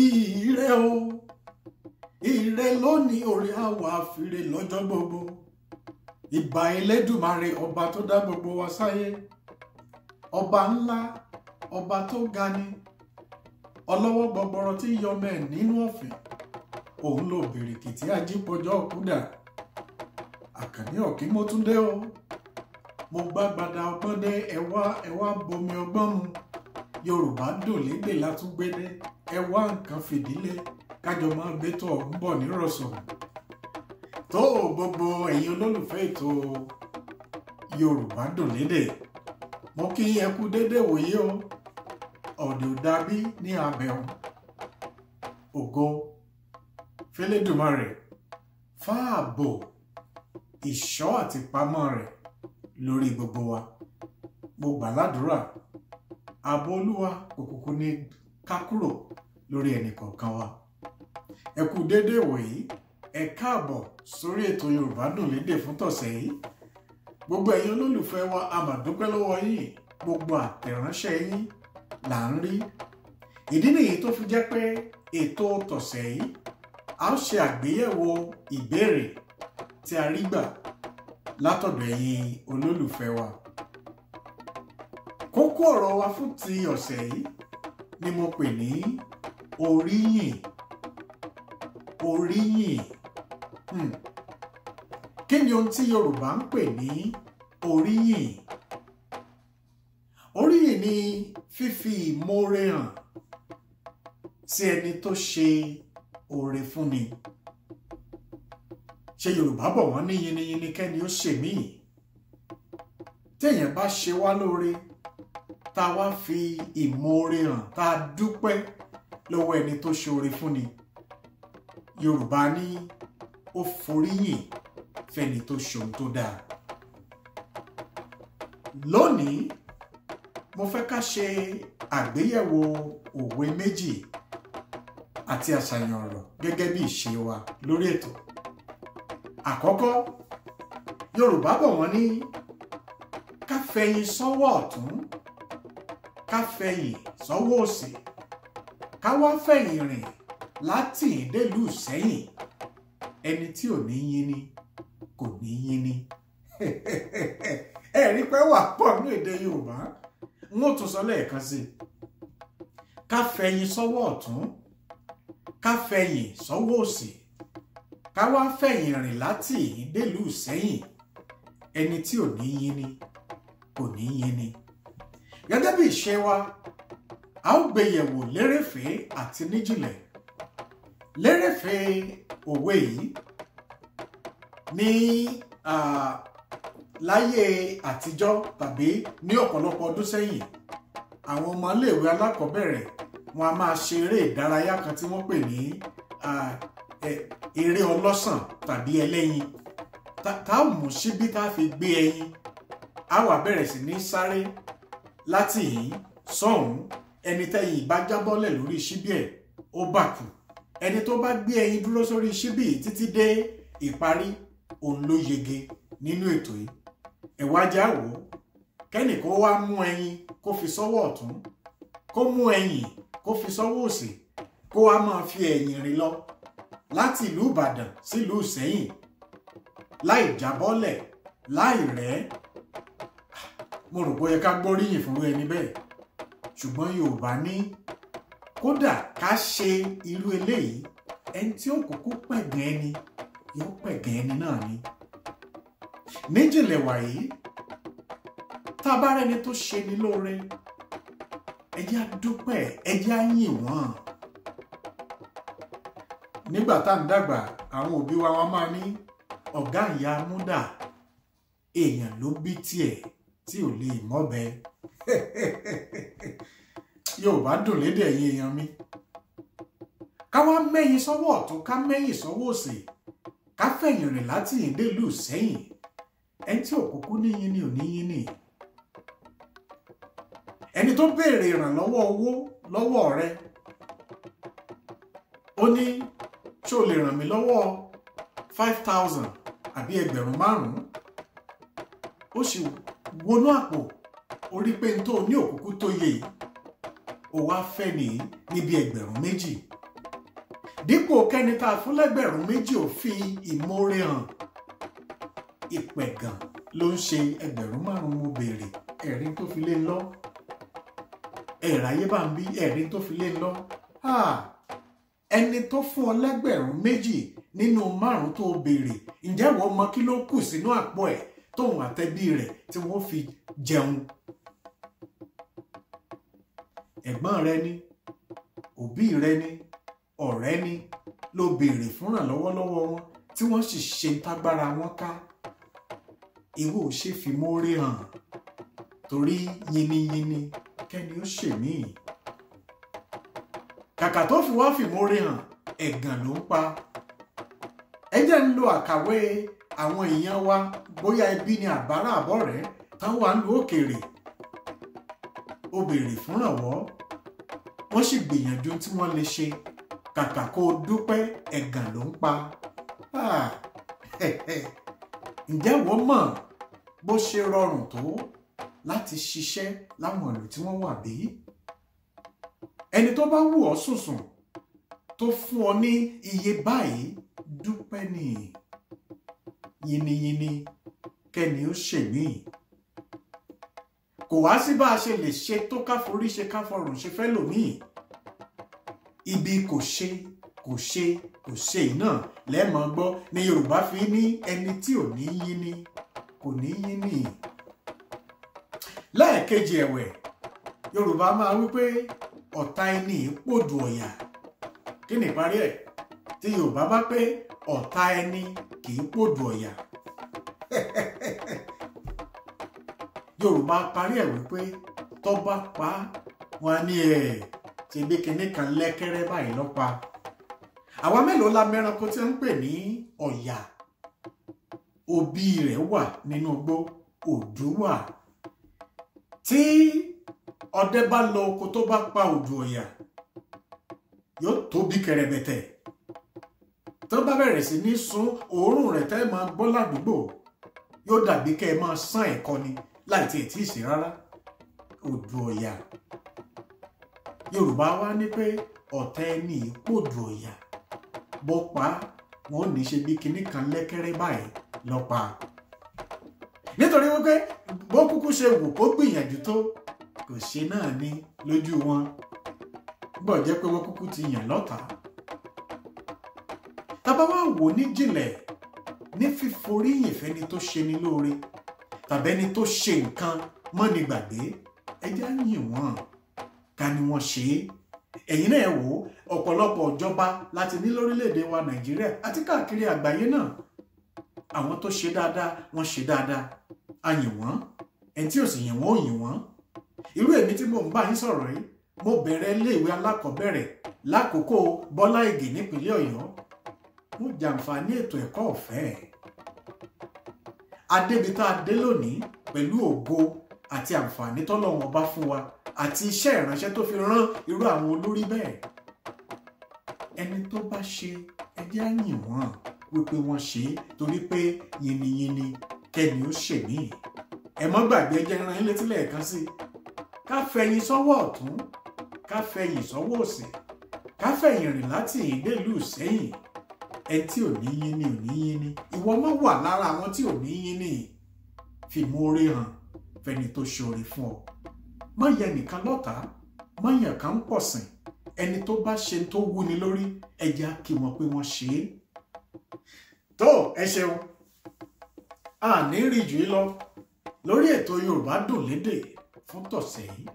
Ire o, ire lónìí, orí àwa àfirè lọ́jọ́ gbogbo. Ìbà Elédùmarè, ọba tó dá gbogbo wa sáyé, ọba ńlá, ọba tó ga ni, ọlọ́wọ́ gbọgbọrọ tí yọmọ ẹ̀ nínú ọ̀fìn, òun ló bìrìkìtì ajípọ̀jọ́ kúdà. Àkànní Ọ̀kín mo tún dé o, mo gbàgbàdà ọgbọ́n dé, ẹwà ẹwà bomi ọgbọ́n mu. Yorùbá dùn lédè látúgbédé, ẹwà nǹkan fìdílé kájọ máa gbétò ọ̀hún bọ̀ nírọ̀sọ̀. Tó gbogbo ẹ̀yin olólùfẹ́ ètò Yorùbá dùn lédè, mo kí ẹ kú dédé wòye o. Ọ̀dẹ̀ ò dàbí ní abẹ́hùn. Ògo f'Elédùmarè fáàbò ìṣọ́ àti pamọ́ rẹ̀ lórí gbogbo wa. Mo gbà ládùúrà, ààbò Olúwa òkùnkùn ní ká kúrò lórí ẹnì kọ̀ọ̀kan wa. Ẹ kú dédé wòyí, ẹ káàbọ̀ sórí ètò Yorùbá dùn lédè fún tọ̀sẹ̀ yìí. Gbogbo ẹ̀yin olólùfẹ́ wa, a mà dúpẹ́ lọ́wọ́ yín. Gbogbo àtẹ̀ránṣẹ́ yín là ń rí. Ìdí nìyí tó fi jẹ́ pé ètò tọ̀sẹ̀ yìí, a ó ṣe àgbéyẹ̀wò ìbéèrè tí a rí gbà látọ̀dọ̀ ẹ̀yin olólùfẹ́ wa. Kókó ọ̀rọ̀ wa fún ti ọ̀sẹ̀ yìí ni mo pè ní oríyìn. Oríyìn. Kí ni ohun tí Yorùbá ń pè ní oríyìn? Oríyìn ni fífi ìmoore hàn sí ẹni tó ṣe oore fúnni. Ṣé Yorùbá bọ̀ wọ́n ní yiniyini kẹ́ni ó ṣe míì? Téèyàn bá ṣe wá lóore, tá a wá fi ìmoore hàn, tá a dúpẹ́ lọ́wọ́ ẹni tó ṣe oore fúnni, Yorùbá ní ó foríyìn fẹ́ni tó ṣe ohun tó dáa. Lónìí, mo fẹ́ ká ṣe àgbéyẹ̀wò òwe méjì àti àṣàyàn ọ̀rọ̀ gẹ́gẹ́ bí ìṣe wa lórí ètò. Àkọ́kọ́, Yorùbá bọ̀ wọ́n ní ká fẹ̀yìn sọ́wọ́ ọ̀tún, ká fẹ̀yìn sọ́wọ́ òsì, ká wá fẹ̀yìn rìn láti ìdélùú sẹ́yìn. Ẹni tí ò ní yín ni kò ní yín ni. Ẹ rí pé wà pọ̀ ní èdè Yorùbá. N ó tún sọ lẹ́ẹ̀kan sí i. Ká fẹ̀yìn sọ́wọ́ ọ̀tún, ká fẹ̀yìn sọ́wọ́ òsì, ká wá fẹ̀yìn rìn láti ìdélùú sẹ́yìn. Ẹni tí ò ní yín ni kò ní yín ni. Gẹ́gẹ́ bí ìṣe wa, a ó gbé yẹ̀wò lérèfé àti níjìnlẹ̀. Lérèfé òwe yìí ní láyé àtijọ́ tàbí ní ọ̀pọ̀lọpọ̀ ọdún sẹ́yìn, àwọn ọmọléèwé alákọ̀ọ́bẹ̀rẹ̀ wọn a máa ṣe eré ìdárayá kan tí wọ́n pè ní eré ọlọ́sàn tàbí ẹlẹ́yin. Tá ò mú síbí tá a fi gbé ẹyin, a wá bẹ̀rẹ̀ sí ní sáré láti yìí sọ́hùn. Ẹni tẹ́yin bá jábọ́lẹ̀ lórí síbí ẹ̀, ó bà kú. Ẹni tó bá gbé ẹyin dúró sórí síbí títí dé ìparí, òun ló yege nínú ètò yìí. Ẹ wá já wò ó, kẹ́nìkan wá mú ẹyin kó fi sọ́wọ́ ọ̀tún, kó mú ẹyin kó fi sọ́wọ́ òsì, kó wá máa fi ẹ̀yìn rìn lọ láti ìlú Ìbàdàn sílùú Ìsẹ́yìn láì jábọ́lẹ̀, láì rẹ́. Mo rò bóyá ká gbóríyìn fún ẹni bẹ́ẹ̀. Ṣùgbọ́n Yorùbá ní kódà ká ṣe irú eléyìí, ẹni tí ó kúkú pẹ̀gàn ẹni yóò pẹ̀gàn ẹni náà ni. Níjìnlẹ̀ wàyí, tá a bá rẹ́ni tó ṣe ni lóore, ẹ jẹ́ á dúpẹ́, ẹ jẹ́ á yìn wọ́n. Nígbà tá à ń dàgbà, àwọn òbí wa wọn máa ní ọ̀gá ìyá múdà, èèyàn ló bí tiẹ̀ tí ò lè mọ́bẹ. Yorùbá dùn lédè ẹ̀yin èèyàn mi. Ká wá mẹ́yìn sọ́wọ́ ọ̀tún, ká mẹ́yìn sọ́wọ́ òsì, ká fẹ̀yìn rìn láti ìdélùú sẹ́yìn. Ẹni tí òkúkú níyìn ni ò níyìn ni. Ẹni tó béèrè ìrànlọ́wọ́ owó lọ́wọ́ rẹ, ó ní ṣó lè ràn mí lọ́wọ́ 5,000 àbí 5,000. Ó sì wọnú àpò, ó rí pé n tó ní òkúkú tó yẹ yìí, ó wá fẹ́ nìyí níbi 2,000. Dípò kẹ́ni tá a fún lẹ́gbẹ̀rún 2 ò fi ìmoore hàn, ìpẹ̀gàn ló ń ṣe. 5,000 mo béèrè, ẹ̀rín tó fi lé lọ. Ẹ̀ráyé bá ń bí, ẹ̀rín tó fi lé lọ. Ẹni tó fún ọ lẹ́gbẹ̀rún 2 nínú 5 tó béèrè, ǹjẹ́ wọ́n mọ kí ló kù sínú àpò ẹ̀ tóun àtẹbí rẹ̀ tí wọ́n fi jẹun? Ẹ̀gbọ́n rẹ ni, òbí rẹ ni, ọ̀rẹ́ ni ló béèrè fúnrànlọ́wọ́ lọ́wọ́ wọn tí wọ́n sì ṣe tágbára wọn ká. Ìwọ ò ṣe fi mórí hàn, torí yiniyini kẹ́ni ó ṣèmíì. Kàkà tó fi wá fìmórí hàn, ẹ̀gàn ló ń pa. Ẹ jẹ́ ń lo àkàwé àwọn èèyàn wa, bóyá ẹbí ni àbárà àbọ̀rẹ́ tán wà ń lu òkèèrè. Ó béèrè fúnrànwọ́, wọ́n sì gbìyànjú tí wọ́n lè ṣe. Kàkà kó o dúpẹ́, ẹ̀gàn ló ń pa. Ǹjẹ́ wọ́n mọ̀ bó ṣe rọrùn tó láti ṣiṣẹ́ láwọn ìlú tí wọ́n wà bí? Ẹni tó bá wù ọ́ sùnsùn tó fún ọ ní iye báyìí, dúpẹ́ ni. Yiniyini kẹ́ni ó ṣèmíì. Kò wá sí bá a ṣe lè ṣe tó káforí ṣe káfọrùn ṣe fẹ́ lòmíì. Ibi kò ṣe kò ṣe kò ṣe náà lẹ́ẹ̀mọ́ gbọ́ ni Yorùbá fi ní ẹni tí ò ní yín ni kò ní yín ni. Lẹ́ẹ̀kejì ẹ̀wẹ̀, Yorùbá máa wí pé ọ̀tá ẹni pòdù ọ̀yà. Kí ni ìparí ẹ̀? Tí Yorùbá bá pé ọ̀tá ẹni kì í pòdù ọ̀yà, Yorùbá parí ẹ̀ wípé tó bá pa wọn ní ẹ̀ ṣe bí kinní kan lẹ́kẹ́rẹ́ báyìí lọ́pa. Àwa mélòó la mẹ́ranko tí ń pè ní ọ̀yà? Òbí rẹ̀ wà nínú igbó, òdú wà. Tí ọdẹ bá lọ oko tó bá pa òdù ọ̀yà, yóò tóbi kẹrẹbẹtẹ. Tó bá bẹ̀rẹ̀ sí ní sun òórùn rẹ̀ tẹ́ máa gbọ́ ládùúgbò, yóò dàbí kẹ́ ẹ máa sán ẹ̀kọ́ ni láì tiẹ̀ tí ì sí rárá. Òdù ọ̀yà. Yorùbá wá ní pé ọ̀tá ẹni pòdù ọ̀yà, bó pa wọn ò ní ṣe bí kinní kan lẹ́kẹ́rẹ́ báyìí lọ́pa. Nítorí wípé bó kúkú ṣe wù kó gbìyànjú tó, kò ṣe náà ní lójú wọn. Gbọ́ jẹ́ pé wọ́n kúkú ti yàn lọ́tàá. Tá bá wá wò ní jìnlẹ̀ ní fíforíyìn fẹ́ni tó ṣe ni lóore tàbẹ́ni tó ṣe nǹkan mọ́ni gbàgbé, ẹ jẹ́ á yìn wọ́n ká ní wọ́n ṣe é. Ẹ̀yin náà wò ọ̀pọ̀lọpọ̀ ìjọba láti ní lórílẹ̀‐èdè wa Nàìjíríà àti káàkiri àgbáyé náà. Àwọn tó ṣe dáadáa wọ́n ṣe dáadáa, a yìn wọ́n. Ẹni tí ò sì yìn wọ́n ò yìn wọ́n. Irú èmi tí mò ń bá yín sọ̀rọ̀ yìí, mo bẹ̀rẹ̀ iléèwé alákọ̀ọ́bẹ̀rẹ̀ lákòókò Bọ́lá Ìgè nípínlẹ̀ Ọ̀yọ́. Mo jàǹfààní ètò ẹ̀kọ́ ọ̀fẹ́. Adébi tá a dé lónìí pẹ̀lú ògo àti àǹfààní tọ́lọ́run ọba fún wa àti iṣẹ́ ìránṣẹ́ tó fi rán irú àwọn olórí bẹ́ẹ̀. Ẹni tó bá ṣe, ẹ jẹ́ á yìn wọ́n wípé wọ́n ṣe é, torí pé yiniyini kẹ́ni ó ṣèmíì. Ẹ mọ́ gbàgbé, ẹ jẹ́ rán yín létí lẹ́ẹ̀kan sí i. Ká fẹ̀yìn sọ́wọ́ ọ̀tún, ká fẹ̀yìn sọ́wọ́ òsì, ká fẹ̀yìn rìn láti ìhín dé ìlú Ìsẹ́yìn. Ẹ tí ò ní yín ni ò ní yín ni. Ìwọ mọ́ wà lára àwọn tí ò ní yín ni. Fìmoore hàn fẹ́ni tó ṣoore fún ọ. Má yẹ nìkan lọ́tàá, má yàn kan ń pọ̀sìn. Ẹni tó bá ṣe tó wúni lórí, ẹ jẹ́ á kí wọn pé wọ́n ṣe é. Tó ẹ ṣeun, a ní rí jù lọ lórí ètò Yorùbá Dùn Lédè fún tọ̀sẹ̀ yìí.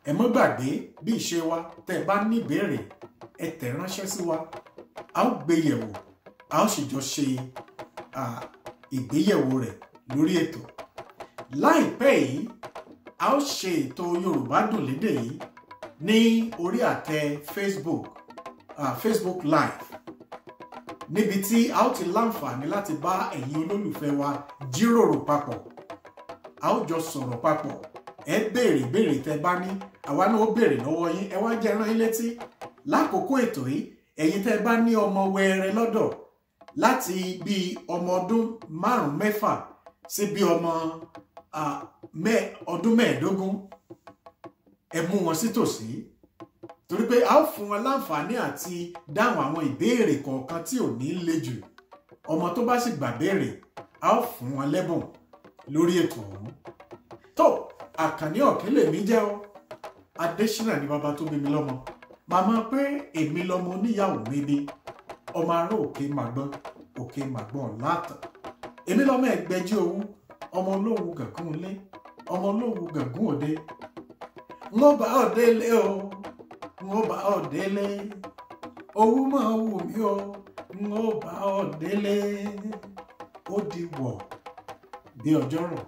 Ẹ mọ́ gbàgbé bí ìṣe wa, tẹ́ ẹ bá ní ìbéèrè ẹ tẹ̀ ránṣẹ́ sí wa, a ó gbé yẹ̀wò, a ó sì jọ ṣe ìgbéyẹ̀wò rẹ̀ lórí ètò. Láìpẹ́ yìí, a ó ṣe ètò Yorùbá Dùn Lédè yìí ní orí àtẹ Facebook, Facebook Live, níbi tí a ó ti láǹfààní láti bá ẹ̀yin olólùfẹ́ wa jíròrò papọ̀. A ó jọ sọ̀rọ̀ papọ̀. Ẹ béèrè ìbéèrè tẹ́ bá ní, àwa náà ó béèrè lọ́wọ́ yín. Ẹ wá jẹ́ rán yín létí lákòókò ètò yìí, ẹ̀yin tẹ́ bá ní ọmọ wẹrẹ lọ́dọ̀ láti bí ọmọ ọdún 5 mẹ́fà sí bí ọmọ ọdún 15, ẹ mú wọn sí tòsí, Torí pé a ó fún wọn láǹfààní àti dáhùn àwọn ìbéèrè kọ̀ọ̀kan tí ò ní le jù. Ọmọ tó bá sì gbà béèrè, a ó fún wọn lẹ́bùn lórí ètò ọ̀hún. Tó Àkànní Ọ̀kín lèmi jẹ́ o. Adésínà ni bàbá tó bí mi lọ́mọ. Màmá pé èmi lọ́mọ oníyàwó mi bí. Ọmọ ará òkè màgbọ́n, òkè màgbọ́n látàn. Èmi lọ́mọ ẹgbẹ́jí owú, ọmọ olówù gàngún ilé, ọmọ olówù gàngún òde. N ó bá ọ délé o, n ó bá ọ délé. Owú máa wù mí o, n ó bá ọ délé. Ó di wọ̀ bí ọjọ́ rọ̀.